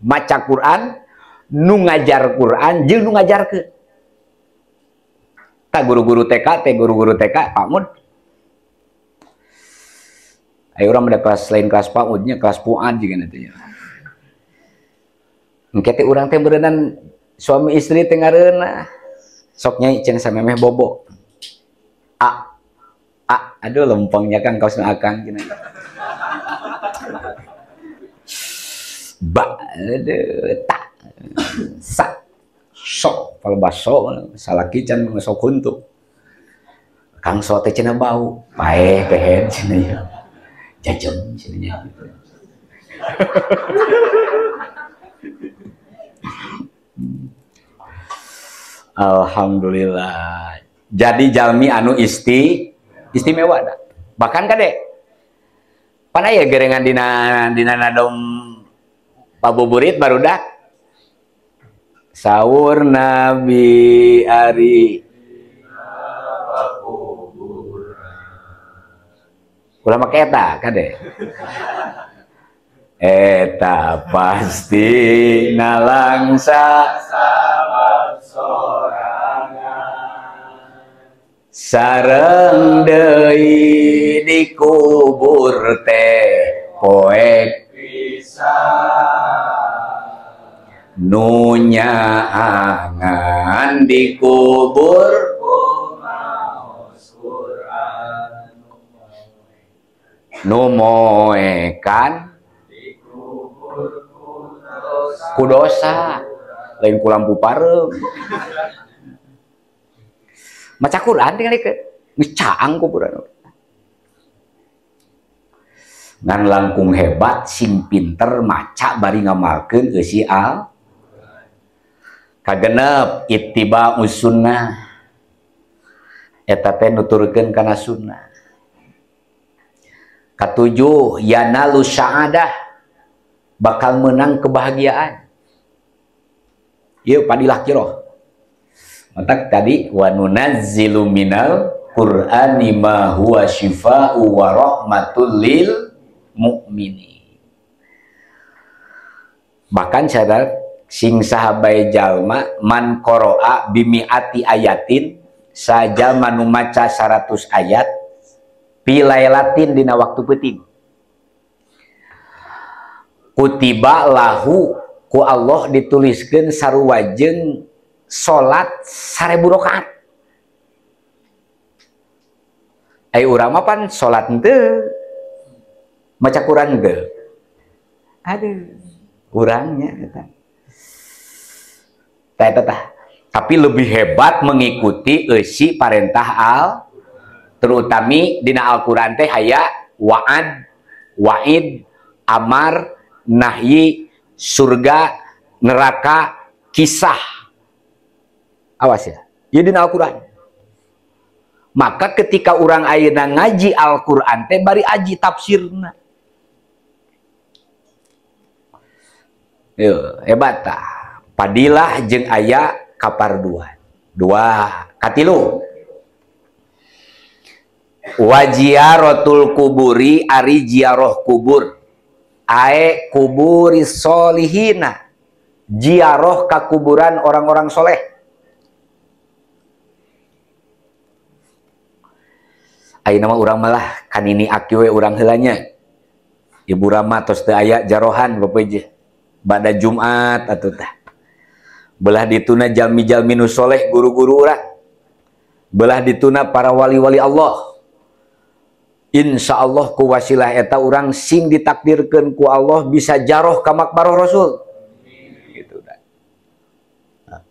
maca Quran, nu ngajar Quran jeung nu ngajarkeun. Tah guru-guru TK teh guru-guru TK Pak Mud. Ayo urang ada kelas lain kelas PAUD-nya kelas PUAD juga nantinya. Engke teh urang teh beureunan suami istri teh ngareunah. Sok nyai cenah samemeh bobo. A A aduh lempengnya kan kaos nu akang cenah. Ba aduh ta sa sok kalau baso salaki can sok huntu. Kang so teh cenah bau, paeh kehed cenah ya. Jajem cenah. Alhamdulillah. Jadi jalmi anu istimewa dah. Bahkan kade pan aya gerengan dina nadom pabuburit barudak sahur Nabi ari ulah make eta kade eta pasti nalangsa sabab sorangan sareng deui dikubur teh poek pisan nu nyaangan dikubur kumaos Quran nu moekan ku dosa lain ku lampu pareum maca Quran tinggal ke geus caang kuburan ngan langkung hebat sing pinter maca bari ngamalkeun eusi al kagenep ittiba'us sunnah eta teh nuturkeun kana sunnah. Katujuh yanalu sa'adah bakal menang kebahagiaan. Ieu padilah kiroh. Matak tadi wa nunazzilu minal Qur'ani ma huwa syifaa'u wa rahmatul lil mu'minin. Bahkan sadar sing sahabai jalma man qara'a bimi'ati ayatin sajalma nu maca 100 ayat pilailatin dina waktu peuting. Kutiba lahu ku Allah dituliskeun saruwajeng salat 1000 rakaat. Ai urang mah pan salat henteu maca Quran henteu. Aduh, urangnya eta. Tah eta tah. Tapi lebih hebat mengikuti eusi parentah al terutami dina Al-Qur'an teh aya wa'ad, wa'id, amar, nahyi, surga, neraka, kisah. Awas ya. Ieu dina Al-Qur'an. Maka ketika urang ayeuna ngaji Al-Qur'an teh bari aji tafsirna. Yo, hebat tah. Padilah jeung aya kaparduan. Dua, katilu. Wajiaratul kuburi ari ziarah kubur. Ae kuburi solihina. Ziarah ka kuburan orang-orang soleh. Ayeuna mah urang malah kanini aki we urang heula nya. Ibu Rama tos teu aya jarohan bapeje. Bada Jumat atuh tah. Belah dituna jalmi-jalmi nu soleh guru-guru urang. Belah dituna para wali-wali Allah. Insya Allah ku wasilah eta urang sing ditakdirkeun ku Allah bisa jaroh ka makbarah Rasul. Gitu dah. Nah.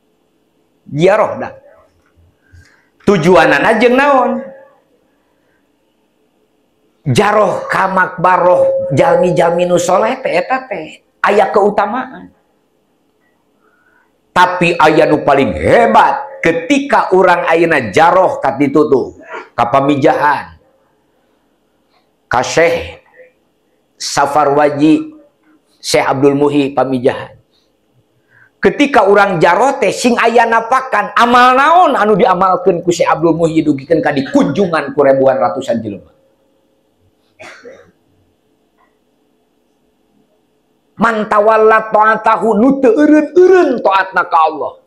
Ziarah dah. Tujuanana jeung naon? Jaroh ka makbarah jalmi-jalmi nu soleh teh eta teh aya keutamaan. Tapi aya nu paling hebat ketika urang ayeuna jaroh ka ditu tuh, ka pamijahan, ka Syekh Safar Waji, Syekh Abdul Muhi pamijahan. Ketika urang jaroh teh sing aya napakan amal naon anu diamalkeun ku Syekh Abdul Muhi dugikeun ka dikunjungan ku ribuan ratusan jelema. Man tawalla ta'atahu nu teu eureun-eureun taatna ka Allah.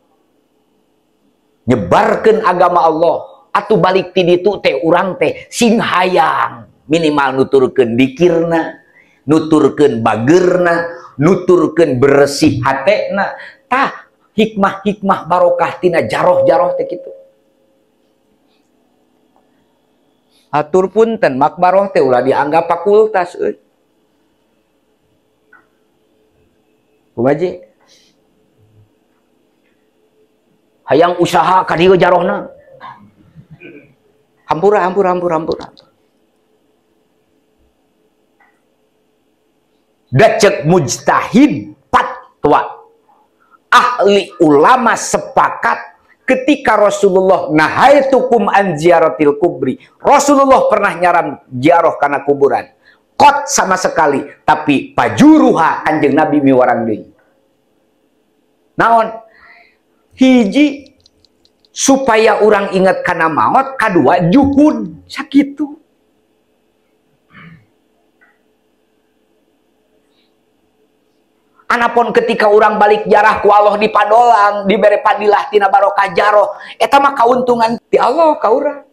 Nyebarkeun agama Allah atuh balik ti ditu teh urang teh sing hayang minimal nuturkeun dikirna, nuturkeun bageurna, nuturkeun bersih hatena. Tah hikmah-hikmah barokah tina jaroh-jaroh teh kitu. Atur punten makbaroh teh ulah dianggap fakultas euy. Kumaha hayang usaha ka dieu jarohna. Hampura hampura hampura hampura. Dacek mujtahid fatwa. Ahli ulama sepakat ketika Rasulullah nahaitukum an ziaratil kubri. Rasulullah pernah nyaram ziarah kana kuburan. Kot sama sekali, tapi pajuruha Kanjeng Nabi miwarang deui. Naon? Hiji supaya orang ingat kana maot, kadua juhud sakitu. Anapun ketika orang balik jarah ku Allah di padolang, dibere padilah tina barokah jaroh, eta mah kauntungan ti Allah ka urang.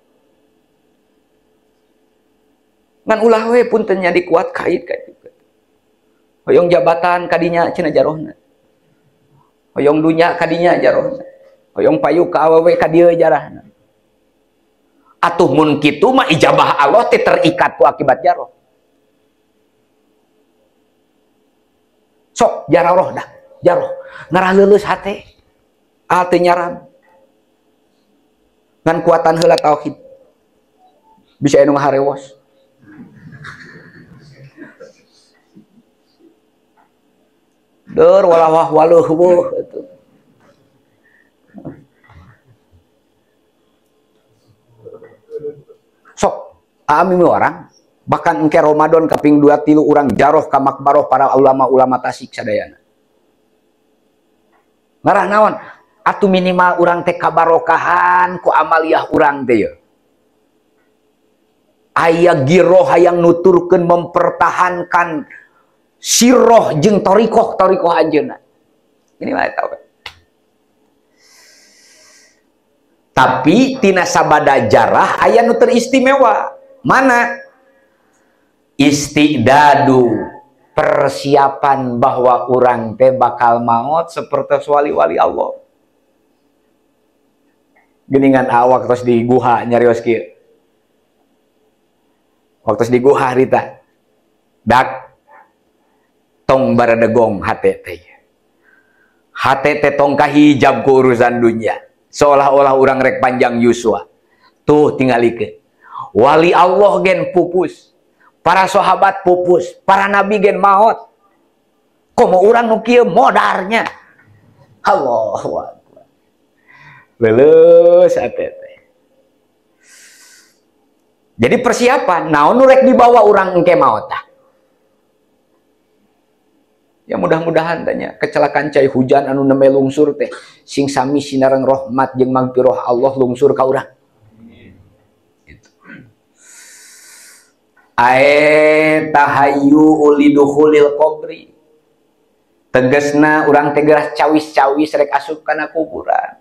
Ngan ulah we punten nya dikuat kait ka juga. Hoyong jabatan kadinya cenah jarohna. Hoyong dunya kadinya jarohna. Hoyong payu ka awewe ka dieu jarahna. Atuh mun kitu mah ijabah Allah teh terikat ku akibat jaroh. Sok jaroh dah, jaroh. Ngarah leuleus hate. Hate nyaram. Ngan kuatan heula tauhid. Bisa anu ngaharewos. Deur walawah waluh wuh itu. Sok ami orang bahkan engke Ramadan kaping 2 3 urang jaroh ka makbaroh para ulama-ulama Tasik sadayana. Ngarah naon? Atuh minimal urang teh kabarokahan ku amaliyah urang teh ye. Aya giroh hayang nuturkeun mempertahankan siroh jeung torikoh-torikoh anjeunna. Ini mah eta we. Tapi tina sabada jarah aya nu teristimewa. Mana? Istidadu, persiapan bahwa urang teh bakal maot seperti wali-wali Allah. Geningan awak terus di guha nyarios kieu. Waktu di guha harita. Dak tong baradegong hate teh. Hate teh tong kahijab ku urusan dunia. Seolah-olah urang rek panjang yuswa. Tuh tingalikeun. Wali Allah gen pupus. Para sahabat pupus, para nabi gen maot. Komo urang nu kieu modarnya. Allahu akbar. Leuleus hate teh. Jadi persiapan naon nu rek dibawa urang engke maot tah. Ya mudah-mudahan tanya kecelakaan cai hujan anu nembe lungsur teh sing sami sinareng rahmat jeung magfirah Allah lungsur ka urang. Gitu. Ae tahayyu ulidukhulil qabri. Tegasna urang teh geura cawis-cawis rek asup kana kuburan.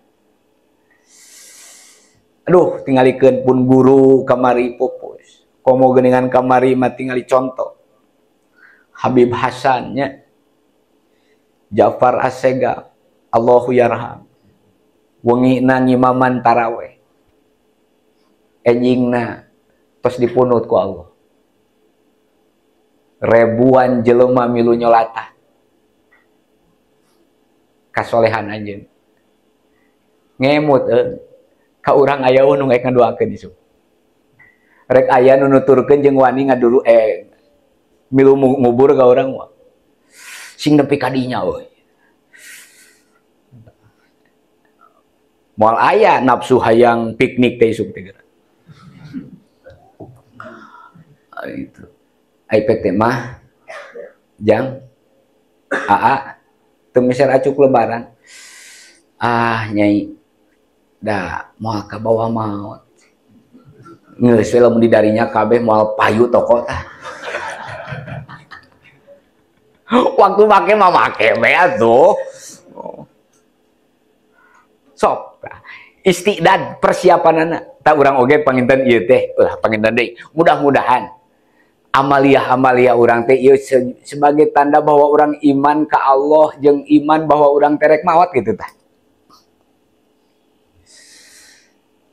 Aduh, tingalikeun pun guru kamari pupus. Komo geuningan kamari mah tingali contoh. Habib Hasan nya. Jafar Assegaf, Allahu yarham. Wengina ngimaman taraweh. Enjingna tos dipunut ku Allah. Ribuan jelema milu nyolatan. Kasolehan anjeun. Ngemut ka urang aya nu rek ngadoakeun isuk. Rek aya nu nuturkeun jeung wani ngaduru milu ngubur ka urang mah. Sing nepi ka dinya euy. Moal aya nafsu hayang piknik teh isuk teh geura. Itu. Ai pek teh mah jang aa teu meser acuk lebaran. Ah nyai da moal ka bawah maot. Geus we lamun didarinya kabeh moal payu toko tah. Waktu make mah make we atuh. Sok istidad persiapanana tah urang oge panginten ieu teh ulah panginten deui. Mudah-mudahan amaliah-amaliah urang teh ieu sebagai tanda bahwa urang iman ka Allah jeung iman bahwa urang terek maot gitu tah.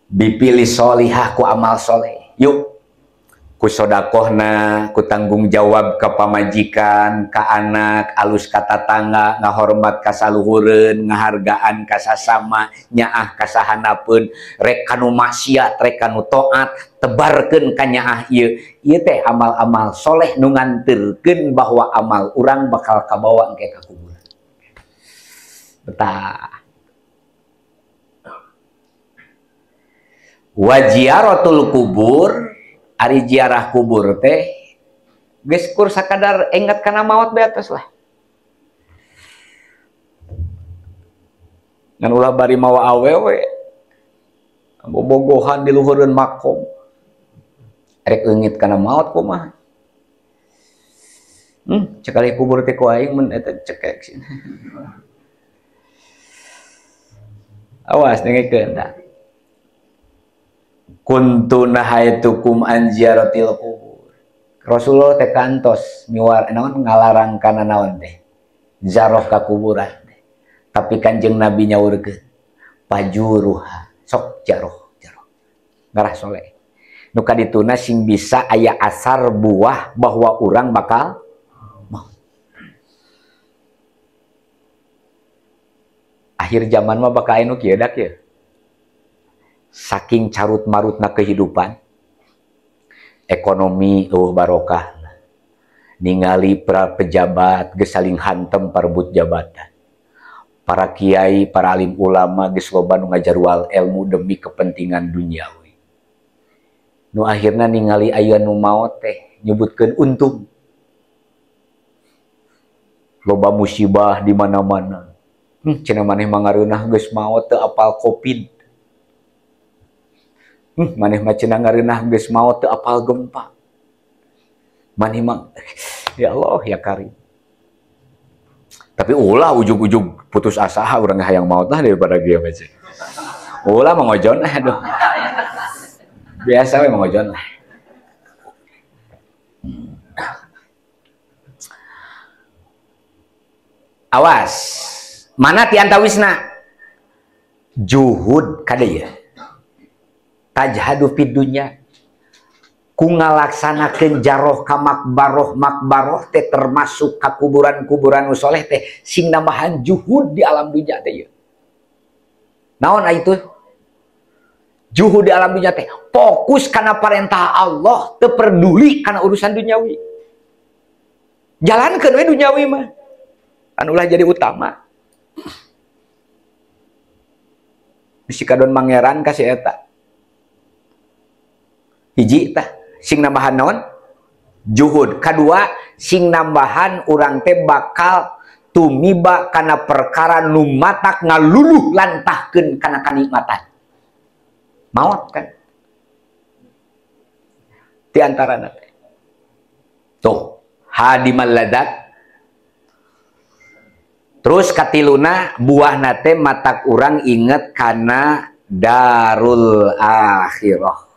Dipilih solihah ku amal soleh. Yuk. Ku sodakohna, ku tanggung jawab ka pamajikan, ka anak, alus ka tatangga, ngahormat ka saluhureun, ngahargaan ka sasama, nyaah ka sahanapeun, rek kanu maksiat, rek kanu taat, tebarkeun ka nyaah ieu. Ieu teh amal-amal soleh nu nganterkeun bahwa amal urang bakal kabawa engke ka kuburan. Betah. Wa ziaratul kubur, ari ziarah kubur teh geus kur sakadar ingat kana maot be atos lah. Ngan ulah bari mawa awewe bobogohan di luhureun makom. Rek eungit kana maot kumaha? Cekali kubur teh ku aing mun eta cekek sih. Awas dengekeun tah. Kuntu nahaitukum an ziyaratil kubur. Rasulullah teh kantos miwar naon ngalarang kana naon teh ziarah ka kuburan teh. Tapi Kanjeng Nabi nyaurkeun pajuruha sok jaroh jaroh ngarah soleh. Nu kadituna sing bisa aya asar buah bahwa urang bakal maut. Akhir zaman mah bakal aya nu kieu dak ye. Saking carut marutna kehidupan, ekonomi eueuh barokah, ningali para pejabat geus saling hantem parebut jabatan, para kiai, para alim ulama geus loba nu ngajarual ilmu demi kepentingan duniawi. Nu akhirna ningali aya nu maot teh nyebutkeun untung. Loba musibah di mana-mana. Cenah maneh mangareunah geus maot teu apal Covid. Maneh mah cenah ngareunah geus maot teu apal gempa. Maneh mah ya Allah ya Karim. Tapi ulah ujug-ujug putus asa urang hayang maot lah daripada kieu mah. Ulah mangojon lah aduh. Biasa we mangojon lah. Awas, mana ti antawisna? Juhud kade ya. Tajhadu fid dunya ku ngalaksanakeun jaroh ka makbaroh makbaroh teh termasuk ka kuburan-kuburan nu soleh teh sing nambahan juhud di alam dunya teh ieu. Naon itu? Juhud di alam dunya teh fokus kana perintah Allah, teu peduli kana urusan duniawi. Jalankeun we duniawi mah. Anu ulah jadi utama. Bisi kadon mangeran ka si eta. Hiji tah sing nambahan naon? Juhud. Kadua sing nambahan urang teh bakal tumiba kana perkara nu matak ngaluluh lantahkeun kana kanikmatan. Maot kan? Di antarana teh. Tuh, hadimal ladzat. Terus katiluna buahna teh matak urang inget kana darul akhirah.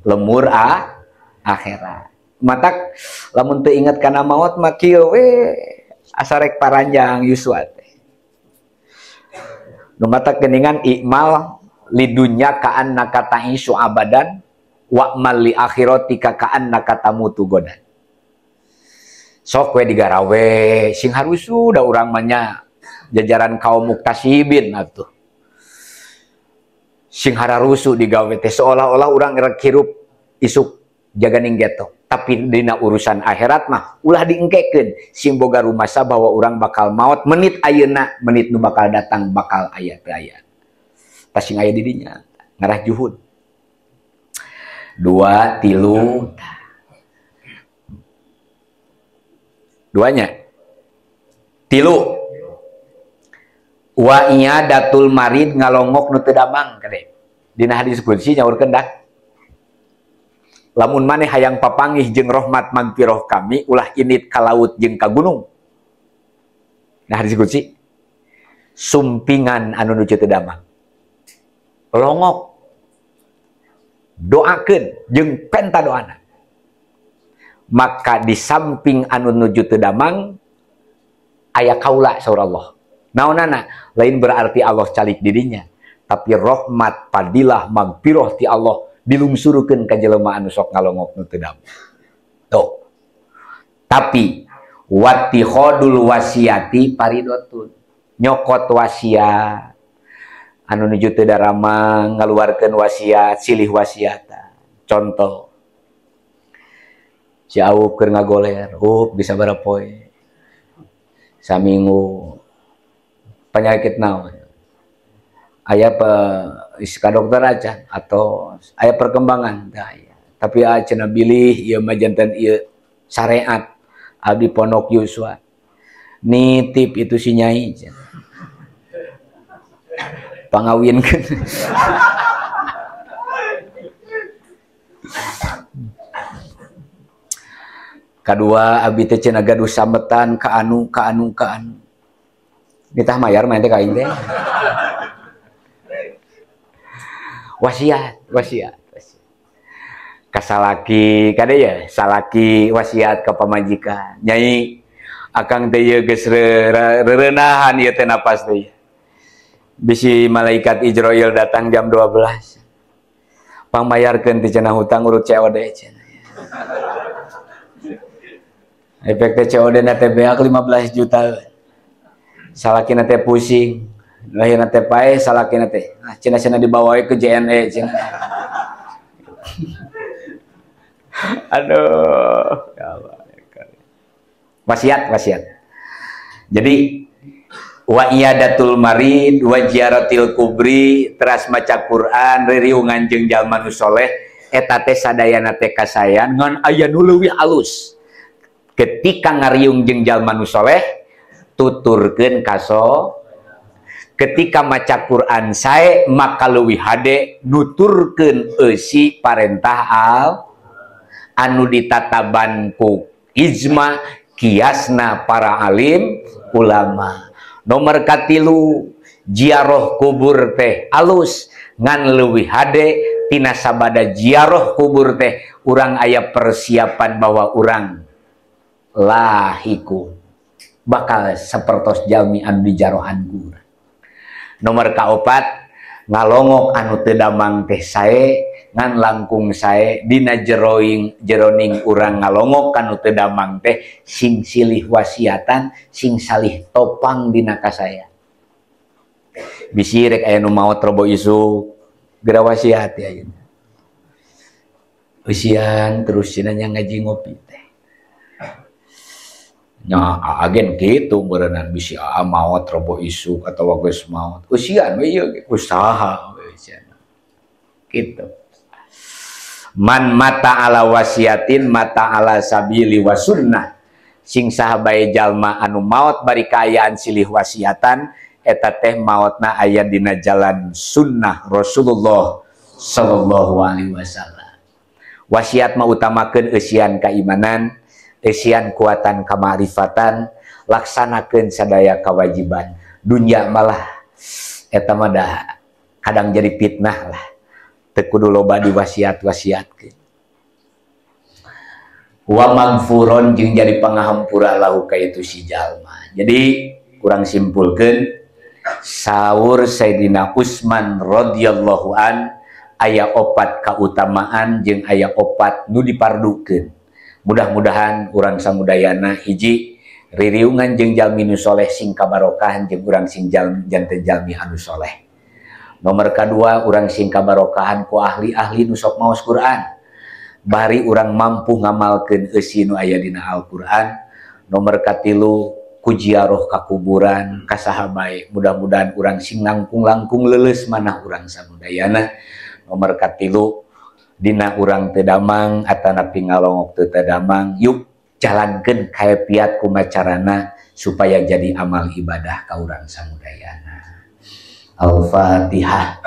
Lemur akhirat. Matak lamun teu inget kana maot mah kieu we asa rek paranjang yuswa teh. Nu matak geuningan ikmal lidunya ka'annaka ta'isu abadan wa'mal li akhiratika ka'annaka tamutu godan. Sok we digarawe sing harusu da urang mah nya jajaran kaum muktasibin atuh. Sing hararusu digawe teh seolah-olah urang rek hirup isuk jaganing geto. Tapi dina urusan akhirat mah ulah diengkekeun sing boga rumasa bahwa urang bakal maot menit ayeuna menit nu bakal datang bakal aya teu aya. Tah sing aya di dinya ngarah juhud. 2 3 duanya 3 wa iyadatul marid ngalongok nu teu damang kade. Dina hadis qudsi nyaurkeun dah. Lamun maneh hayang papangih jeung rahmat magfirah kami ulah init ka laut jeung ka gunung. Nah hadis qudsi sumpingan anu nuju teu damang. Longok doakeun jeung penta doana. Maka di samping anu nuju teu damang aya kaula saur Allah. Naonana lain berarti Allah calik dirinya, tapi rahmat fadilah magfirah ti Allah Dilungsurkeun ka jelema anu sok ngalongok nu teu damang. Tuh. Tapi wattihadul wasiati paridotun. Nyokot wasiat anu nuju teu daramang ngaluarkeun wasiat, silih wasiatan. Contoh si Aup keur ngagoler, up bisa sabaraha poe? Saminggu. Penyakit naon? Aya ka dokter aja atau aya perkembangan teu aya. Tapi cenah bilih ieu mah janten ieu syariat abdi pondok Yuswa. Nitip itu si nyai cenah. Pangawinkeun. Kadua abdi teh cenah gaduh sametan ka anu ka anu ka anu. Nitah mayar mah teh ka aing teh. Wasiat, wasiat, wasiat. Kasalaki, kade ya, salaki wasiat ka pamajikan. Nyai, akang teh ieu geus rereunahan ieu teh napas teh. Bisi malaikat Ijroil datang jam 12. Pangmayarkeun teh cenah hutang urut COD cenah. Efek teh COD na teh beak 15 juta. Salakina teh pusing. Lahirna teh paeh salakina teh. Ah cenah-cenah dibawa ke JNE cenah. Aduh, ya Allah. Wasiat, wasiat. Jadi wa iyadatul marid wa ziaratil kubri teras maca Quran ririungan jeung jalma nu soleh eta teh sadayana teh kasayan ngan aya nu leuwih alus. Ketika ngariung jeung jalma nu soleh tuturkeun kaso. Ketika maca Quran sae maka leuwih hade nuturkeun eusi parentah al anu ditataban ku ijma kiasna para alim ulama. Nomor katilu ziarah kubur teh alus ngan leuwih hade tina sabada ziarah kubur teh urang aya persiapan bahwa urang lahiku bakal sapertos jalmi anu dijarohan ku. Nomor kaopat ngalongok anu teu damang teh sae ngan langkung sae dina jeroing jeroning urang ngalongok anu teu damang teh sing silih wasiatan sing salih topang dina kasaya. Bisi rek aya nu maot robo isuk geura wasiat ya ayeuna. Eusian terus cenah nya ngaji ngopi teh. Nya agen kitu beureunan bisi aa maot robo isuk atawa geus maot. Eusian we ieu usaha we cenah. Kitu. Man mata ala wasiatin mata ala sabili wa sunnah. Sing saha bae jalma anu maot bari kaayaan silih wasiatan eta teh maotna aya dina jalan sunnah Rasulullah sallallahu alaihi wasallam. Wasiat mah utamakeun eusian kaimanan, eusian kuatan kamarifatan, laksanakeun sadaya kewajiban. Dunya malah eta mah dah kadang jadi fitnah lah. Teu kudu loba diwasiat-wasiatkeun. Wa magfuron jeung jadi pangahampura lahu ka itu si jalma. Jadi kurang simpulkeun saur Sayyidina Utsman radhiyallahu an aya opat kautamaan jeung aya opat nu dipardukeun. Mudah-mudahan urang samudayana hiji ririungan jeung jalmi nu soleh sing kabarokahan jeung urang sing janten jalmi anu soleh. Nomor kadua urang sing kabarokahan ku ahli-ahli nu sok maos Quran. Bari urang mampu ngamalkeun eusi nu aya dina Al-Qur'an. Nomor katilu ku ziarah ka kuburan ka saha bae. Mudah-mudahan urang sing langkung-langkung leuleus manah urang samudayana. Nomor katilu dina urang teu damang atanapi ngalongok teu damang, yuk jalankeun kaepiat kumacarana supaya jadi amal ibadah ka urang samudayana. Al-Fatihah.